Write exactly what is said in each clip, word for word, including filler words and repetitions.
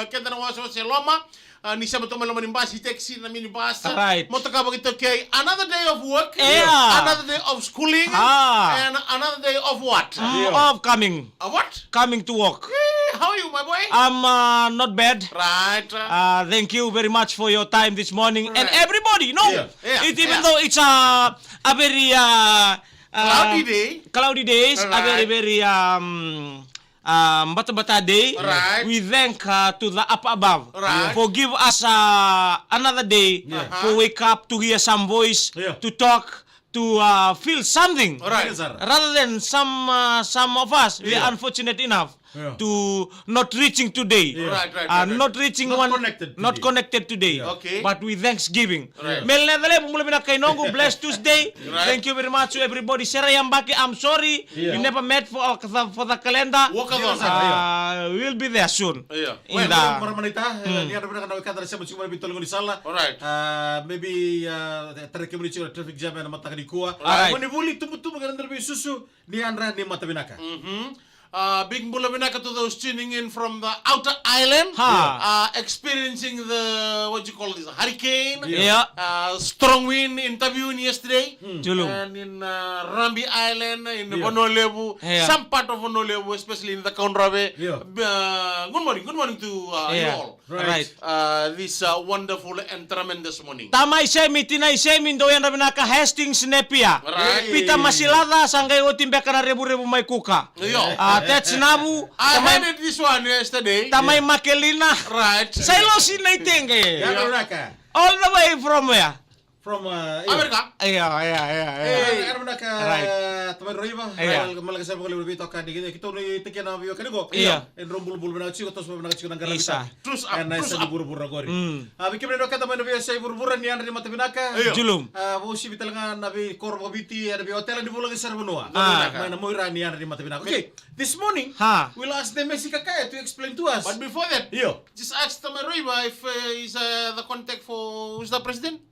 keda na wasewase e loma. Ah, ni sema tu mai loma ni basi, taxi, na minibus. Right. Motoka vakaitaukei. Another day of work. Yeah. Another day of schooling. Ah. And another day of what? Mm, of coming. Of what? Coming to work. Eh, how are you, my boy? I'm, uh, not bad. Right. Uh, thank you very much for your time this morning. And everybody, no, it, even though it's a, a very, uh, uh, cloudy day. Cloudy days, a very, very, um, um, batabata day. Right. We thank, uh, to the up above for give us, uh, another day for wake up, to hear some voice, to talk, to, uh, feel something. Right. Rather than some, uh, some of us, we are unfortunate enough to not reaching today. Right, right, uh, right, right. Not reaching, not one, connected today. Not connected today. Okay. But we thanksgiving. Right. Me leca levu, bula vinaka i noqu, blessed Tuesday. Right. Thank you very much to everybody. Sera yabaki, I'm sorry. Yeah. We never met for, uh, for the calendar. Waka cona. Uh, we'll be there soon. Yeah. In the, maramanita, eh, ni yadra vinaka na wekada na sema tiko mai na veitolo ni sala. All right. Uh, maybe, uh, tara kemuni tiko na traffic jam ena mataka nikua. All right. Mo ni vuli, tubutubu, kena dra veisusu. Ni yadra, ni mata vinaka. Mhm. Uh, big bula vinaka to those tuning in from the outer island. Ha. Uh, experiencing the, what you call this, hurricane. Yeah. Uh, strong wind in Taveuni yesterday. Mm. Julum. And in, uh, Rabi Island, in Vanua Levu, some part of Vanua Levu, especially in the Cakaudrove. Yeah. Uh, good morning, good morning to, uh, you all. Right. Right. Uh, this, uh, wonderful and tremendous morning. Tamai Semi, tinai Semi, dou yadra vinaka, Hastings Napier. Right. Peter Masilaca, sa qai oti beka na revurevu mai Kuka. Io. Uh, that's Navu. I heard it this one yesterday. Tamai Makelina. Right. Sailosi Naitege. Yadra vinaka. All the way from where? From, uh, America. Io, io, io, io. Hey. Yadra vinaka, right, uh, Tamai Roiva. Io. Malaka sara vakalevu na veitokani. Keitou ni tekena veiwekani qo. Io. E drau bulabula vinaka tiko, toso vinaka tiko na qaravi. Isa. Truce up, ena truce up. Vuravura qori. Mm. A, vei kemuni na wekada mai na veiyasai vuravura, ni yadra, ni mata vinaka. Io. Julum. A, vakauasivi tale ga na veikoro vakaviti, ena veiotela ni vulagi sara vanua. Ah. Mai na Moira, ni yadra, ni mata vinaka. Okay, this morning, we'll ask Demesi Kakaya to explain to us. But before that, io, just ask Tamai Roiva if, uh, is, uh, the contact for, who's the president?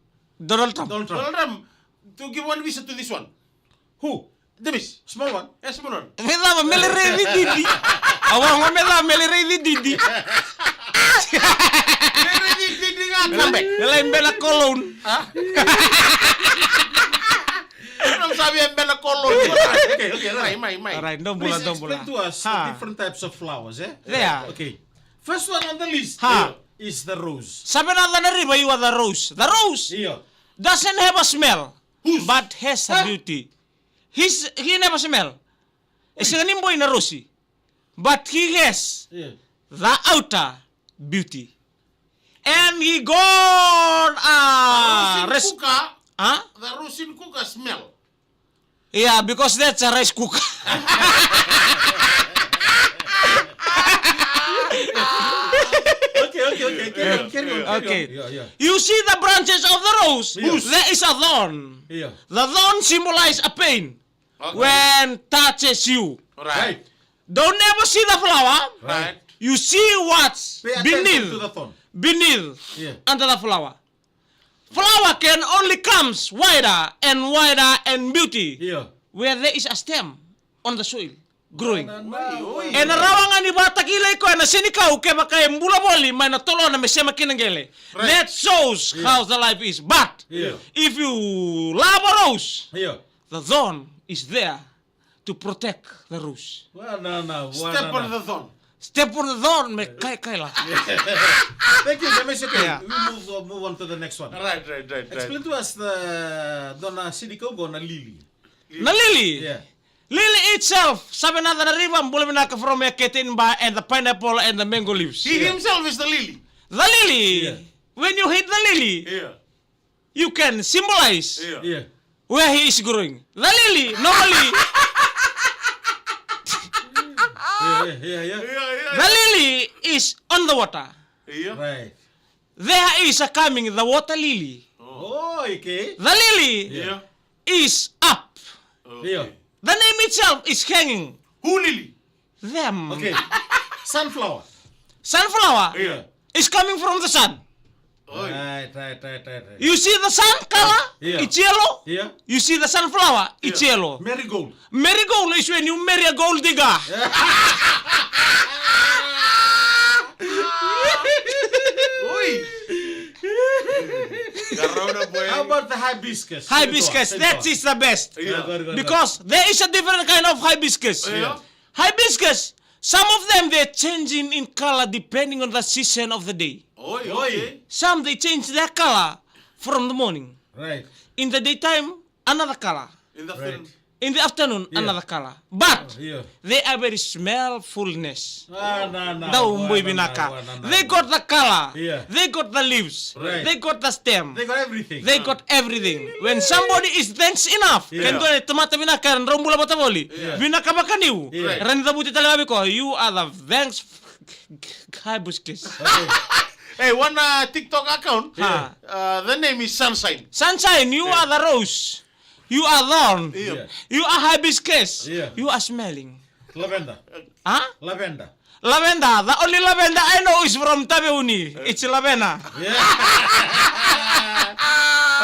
Donald Trump. Donald Trump. Donald Trump. To give one visa to this one. Who? Davis. Small one. Eh, small one. Me cava, me lai raici Didi. Au a qo, me cava, me lai raici Didi. Me lai raici Didi ga, come back. Me lai bena cologne. Ha? Au sa via bena cologne. Okay, okay, right. Mai, mai, mai. All right, dou bula, dou bula. Please explain to us the different types of flowers, eh? There. Okay. First one on the list is the rose. Savenaca na River, you are the rose. The rose doesn't have a smell, but has a beauty. He's, he never smell. E sega ni boi na rosi. But he has the outer beauty. And he got, uh, the rose in cooker. Huh? The rose in cooker smell. Yeah, because that's a rice cooker. Okay, okay, okay. Carry on, carry on, carry on. Okay. Yeah, yeah. You see the branches of the rose? Yes. There is a thorn. Yeah. The thorn symbolize a pain when touches you. Right. Don't ever see the flower. Right. You see what's beneath. Pay attention to the thorn. Beneath, under the flower. Flower can only comes wider and wider and beauty where there is a stem on the soil growing. Ena rawa ga ni vakatakilai koya na senikau kevaka e bula voli mai na tolona me sema kina qele. Right. That shows how the life is. But if you love a rose, the thorn is there to protect the rose. Step on the thorn. Step on the thorn, me kai kai la. Thank you, James. Okay, we move, uh, move on to the next one. Right, right, right, right. Explain to us the, dua na senikau qo na lily. Na lily? Yeah. Lily itself, Savenaca na River, bula vinaka from Ekete Inba and the pineapple and the mango leaves. He himself is the lily. The lily. Yeah. When you hit the lily, you can symbolize where he is growing. The lily, normally, the lily is on the water. Right. There is a coming, the water lily. Oh, okay. The lily is up. Okay. The name itself is hanging. Who lily? Them. Okay. Sunflower. Sunflower is coming from the sun. Right, right, right, right, right. You see the sun color? It's yellow. You see the sunflower? It's yellow. Marigold. Marigold is when you marry a gold digger. How about the hibiscus? Hibiscus, that is the best. Yeah. Good, good, good. Because there is a different kind of hibiscus. Yeah. Hibiscus, some of them, they're changing in color depending on the season of the day. Oi, oi. Some, they change their color from the morning. Right. In the daytime, another color. In the afternoon. In the afternoon, another color. But they are very smellfulness. Dau boi vinaka. They got the color. They got the leaves. They got the stem. They got everything. They got everything. When somebody is thanks enough, ke dua na tamata vinaka, drau bula vata voli. Vinaka vakaniu. Right. Rani cavuti tale vei koya, you are the thanks hibiscus. Hey, one uh, TikTok account. Uh, the name is Sunshine. Sunshine, you are the rose. You are thorn. Yeah. You are hibiscus. Yeah. You are smelling. Lavender. Huh? Lavender. Lavender. The only lavender I know is from Taveuni. It's lavender. Yeah.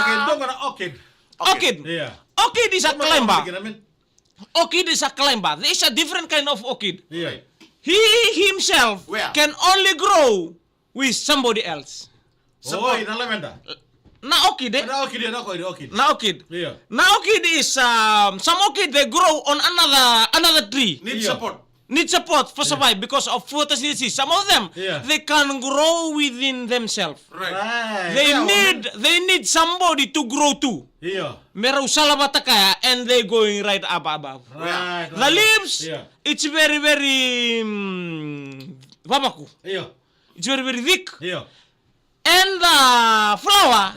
Okay, don't gonna orchid. Orchid. Yeah. Orchid is a climber. Orchid is a climber. There is a different kind of orchid. Yeah. He himself can only grow with somebody else. Oi, na lavender. Na orchid, eh? Na orchid, na orchid, orchid. Na orchid. Yeah. Na orchid is, um, some orchid, they grow on another another tree. Need support. Need support for survive because of photosynthesis. Some of them, they can grow within themselves. Right. They need they need somebody to grow too. Yeah. Me rau sala vata kaya, and they going right up above. Right. The leaves, it's very very mm, vavaku. Yeah. It's very very thick. Yeah. And the flower,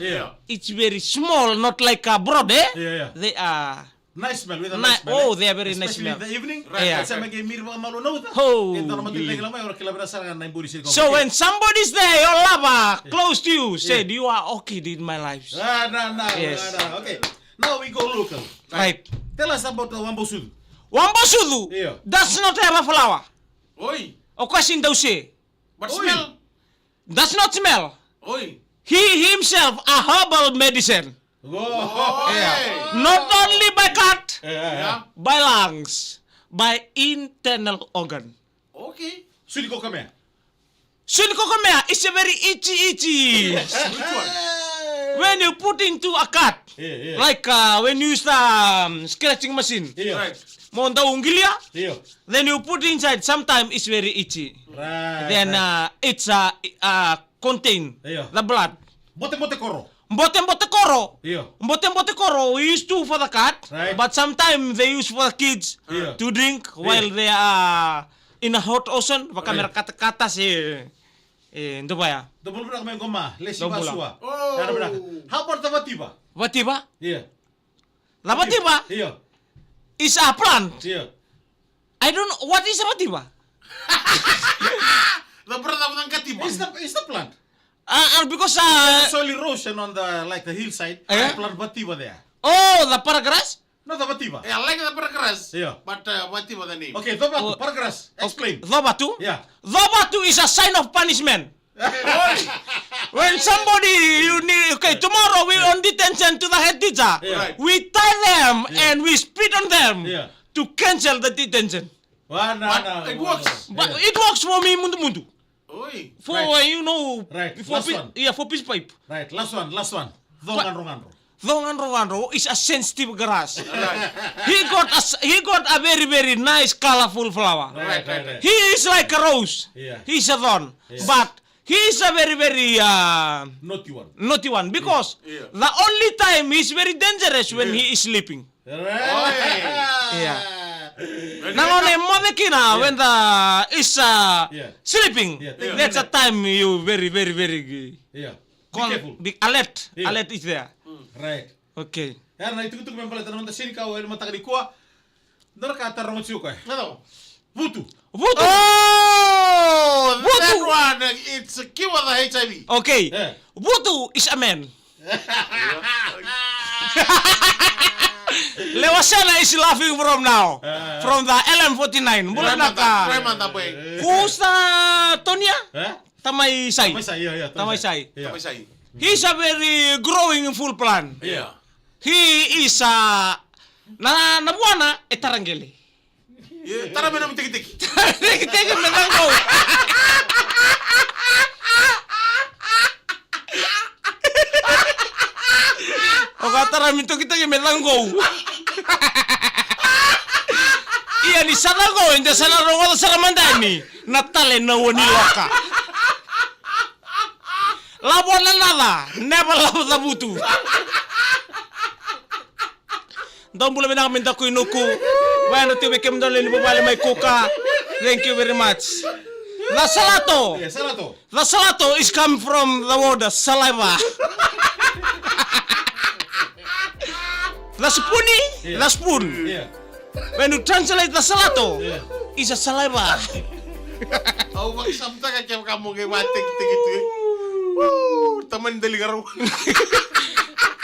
it's very small, not like a broad, eh? Yeah, yeah. They are nice smell, with a nice smell. Oh, they are very nice smell. Especially in the evening. Right, right, right. Sa meke miri vakamalua na uca. Oh, e dua na matailalai mai, ora kila vira sara na iburi siri. So when somebody's there, your lover, close to you, said, "You are orchid in my life." Ah, no, no, no, no. Okay. Now we go local. Right. Tell us about the wabausucu. Wabausucu does not have a flower. Oi. O koya sega ni dau se. But smell. Does not smell. Oi. He himself a herbal medicine. Oi. Yeah. Not only by cut, by lungs, by internal organ. Okay. Suni kokomea. Suni kokomea is a very itchy, itchy. Which one? When you put into a cut, like uh, when you use the um, scratching machine, right. Mo dau qilia, then you put inside, sometimes it's very itchy. Right, then right. Uh, it's uh, uh, contain the blood. Bote bote koro. Bote bote koro. Bote bote koro we use too for the cat, right. But sometimes they use for the kids to drink while they are in a hot ocean. Vakamera katakata se e dovaya. Dobula mai goma, lesi vasua. How about the vativa? Vativa? Yeah. The vativa is a plant. Yeah. I don't know what is a vativa. The brother of the kativa. It's the, it's the plant. Uh, uh, because uh, solely erosion on the like the hillside. Yeah. I plant vativa there. Oh, the paragrass? No, the vativa. Yeah, like the paragrass. Yeah. But uh, vativa the name. Okay, dovatu, paragrass. Explain. Dovatu? Yeah. Dovatu is a sign of punishment. When somebody you need, okay, tomorrow we on detention to the head teacher. Yeah. Right. We tie them and we spit on them to cancel the detention. But it works. But it works for me, mudu mudu. Oi. For uh, you know, right. For last one. Yeah, for peace pipe. Right, last one, last one. Cogadrogadro. Cogadrogadro is a sensitive grass. Right. He got a s- he got a very very nice colorful flower. Right, right, right. He is like a rose. Yeah. He is a thorn. Yes. But he is a very very uh, naughty one. Naughty one because the only time he is very dangerous when he is sleeping. Right. Yeah. Na gauna e moce kina when the is uh, sleeping. Yeah. That's a time you very very very. Yeah. Be careful. Be alert. Yeah. Alert is there. Right. Okay. Era na itukutuku me baleta na noda senikau ena mataka nikua. Nora ka taroga tiko koya. Vutu. Vutu. Oh, that one, it's a cure the H I V. Okay. Yeah. Vutu is a man. Lewasena is laughing from now. From the L M forty-nine. Bula vinaka. Who's the Tonia? Tamai Sai. Tamai Sai, yeah, yeah, Tamai Sai. Tamai Sai. He's a very growing full plant. Yeah. He is a na na vuana e taraqele. Tara me na mutekiteki. Tekiteki me na go. Vatara mi tokitoki me caqou. Ia ni sa caqou, eda sa na rogoca sara mada yani na tale na ua ni loka. Lavo na laca, never lavo cavutu. Dou bula vinaka mai Dakuinuku. Vaya na tu vei kemudou lewe ni vuvale mai Kuka. Thank you very much. Na salato. Yeah, salato. The salato is come from the word saliva. The spoony, yeah. The spoon. Yeah. When you translate the salato, yeah, is a saliva. Au vakasavutaka kevaka mo qai vatekiteki tu, e. Woo, tamani dali karua.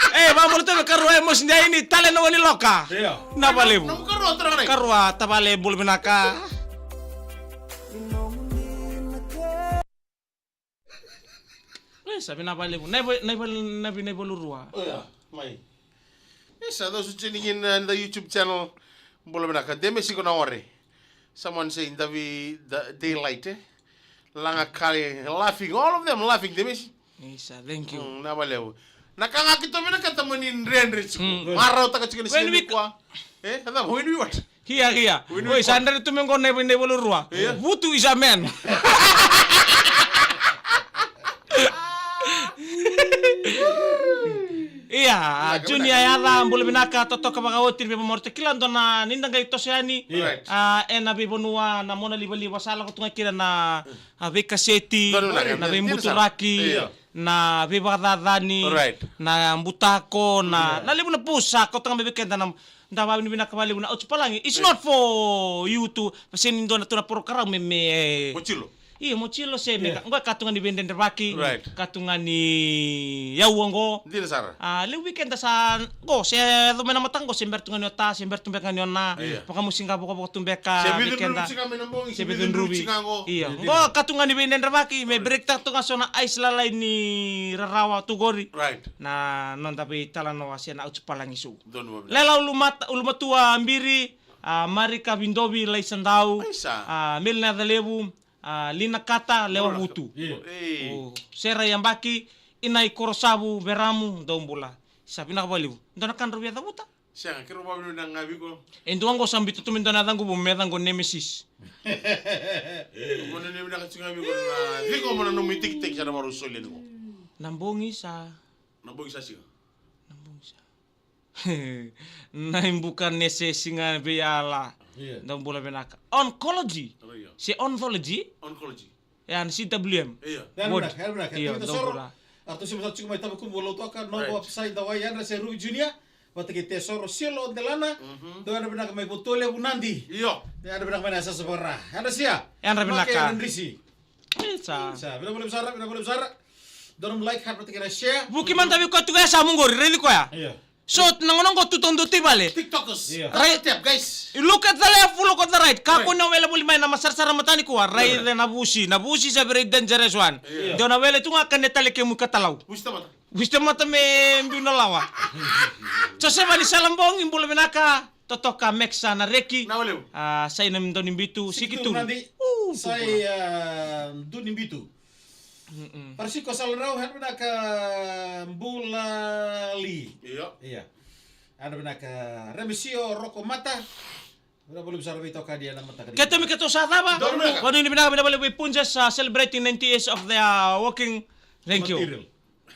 E, vabula tu me karua, e, mosi dai ni tale na ua ni loka. Yeah. Na valevu. Na karua, tara rai. Karua, tavale, bula vinaka. E, sa vinaka valevu. Na iva, na iva, na iva, na ivalu rua. Oya, mai. E, sa those tuning in, uh, the YouTube channel. Bula vinaka. Demesi ko na ore. Someone say, Davi, the daylight, e? Laga kale, laughing. All of them laughing, Demesi. Isa, thank you. Mm, na valevu. Na ka ga keitou vinakata mo ni dredre tiko. Mm. Marautaka tiko na siga nikua. E, a cava, when we what? Hia, hia. Oi, sa dredre tu me qo na iva, na ivalu rua. Ia. Vutu is a man. Ia, a, Junior Yaca, bula vinaka, totoka vakaoti, ni veivakamarautaki kila dua na ni da qai toso yani. Right. A, ena veivanua na mona livaliva sa lako tu ga kina na, a, veikaseti, na veibuturaki. Ia. Na veivakacacani, right, na butako, na, yeah, na levu na pusa, kauta ga mai vei keda na, da vavinavinaka valevu na Autupalagi. It's, yeah, not for you to, se ni dua na tu na porokaramu me, me, eh, mochilo. Io, mochilo se me, yeah, ka, qo e ka tu ga ni veidredrevaki, right, ka tu ga ni yaua qo. Dina sara. A, levu vei keda sa, qo, se yaco mai na mataka qo, se bera tu ga ni o ta, se bera tu beka ga ni o na, yeah, vakamusi ga vokavoka tu beka, se vei keda. Se vei cudruvi. Ia, qo ka tu ga ni veidredrevaki, me break taka tu ga so na ice lalai ni rarawa tu qori. Right. Na noda veitalanoa se na Autupalagi Show. Donu vavila. Lela Ulumata, Ulumatua Biri, a, Marika Vidovi, Laisadau, Aisa, a, Meli Nacalevu, a, Lina Kata, Lewa Vutu. Ia. Ei. O, Sera Yabaki, Inai Korosavu, Veramu, dou bula. Sa vinaka valevu. Dua na ka drau via cavuta? Sega, keirau vavinavinaka ga vei iko. E dua qo sa biuta tu me dua na yacaqu vou, me yacaqu o Nemesis. Mo na vinavinaka tiko ga vei iko na ciko mo na nomu itekiteki sa na vakarau soli yani qo. Na bogi sa. Na bogi sa siga. Na bogi sa. Na ibuka nese siga vei ala. Ia. Dou bula vinaka. Oncology. Io. Se oncology? Oncology. Ya, na C W M. Io. Ward. Io, dou bula. Ratou se masa tiko mai Tabakumu, Lautoka, Novo, right, Apisai, Dawai, Yadra se Ruby Junior, vata kei Tesoro, Silo, Delana, mhm, dou yadra vinaka mai Votualevu, Nadi. Io. Yadra vinaka mai na Sasavara. Yadra sia. Yadra vinaka. Make Risi. Isa. Isa, vinaka valevu sara, vinaka valevu sara. Dou na like, heart, vata kei na share. Vuki mada vei koya tu ya sa mu qori, raici koya. Io. So, na gauna qo tu taudatou i vale. TikTokers. Io. Right. Tap, tap, guys. You look at the left, look at the right. Right. Kakua ni o wele voli mai na masarasara mata nikua. Right. Raica na vusi. Na vusi is a very dangerous one. Io. Dou na wele tu ga ka ni tale kemu i katalau. Vusi tamata. Vusi tamata me biu na lawa. Josefa ni Salabogi, bula vinaka. Totoka Meksa na reki. Na valevu. A, Sai na Dunibitu, Siki Turu. Siki Turu Nadi. Uu, Sai, a, Dunibitu. Mm-mm. Parisiko Saladrau, yadra vinaka Bulali. Io. Ia. Yadra vinaka Remisio Roko Mata. Vinaka valevu sara veitokani ena mataka ni. Keitou me keitou sa cava? Donu vinaka. Vanu ni vinaka, vinaka valevu vei Punjas, uh, celebrating ninety years of their working. Thank you. Material.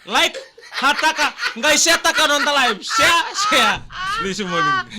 Like, heartaka, qai sharetaka noda live. Share, share. This morning.